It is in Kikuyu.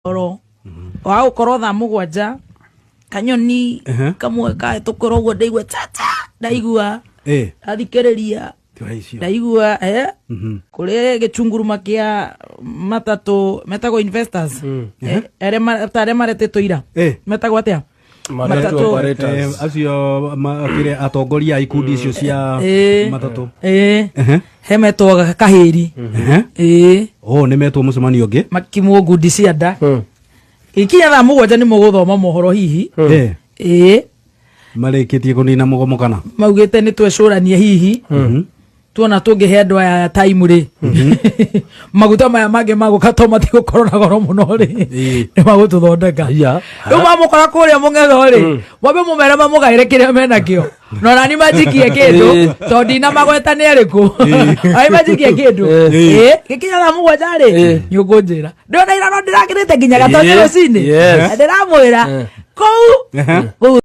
Oro wa gũkorwo thaa 7 kanyoni kamwe kahĩtũkĩra ũguo, ndaigua tata, ndaigua ndathikĩrĩria. Tiwa icio. Ndaigua kũrĩ gĩchunguruma kĩa matatũ metagwo investors, arĩa ta arĩa maretĩtwo ira. Metagwo atĩa? Matatu Matatũ. operators. Acio kĩrĩa atongoria a ikundi icio cia matatũ. He metwo kahĩri. Oh, nĩ metwo mũcemanio ũngĩ. Makimwo ngundi cia nda. Ikinya thaa 7 nĩ mũgũthoma mohoro hihi. Marĩkĩtie kũnina mũgomo kana? Maugĩte nĩ twecũranie hihi tuona tũngĩhe andũ aya time rĩ, maguta maya mangĩ magũka to matigũkorwo na goro mũno rĩ, nĩ magũtũthondeka. Rĩu mamũkora kũrĩa mũng'etho rĩ, mwambe mũmere mamũgaĩre kĩrĩa menakĩo, no nani manjikie kĩndũ tondũ ndinamagweta nĩ arĩkũ ai manjikie kĩndũ. Gĩkinya thaa 7 rĩ, nĩ ũkũnjĩra ndĩona ira no ndĩrakĩrĩte nginya gatonye rũcinĩ. Ndĩramwĩra kũu kũu.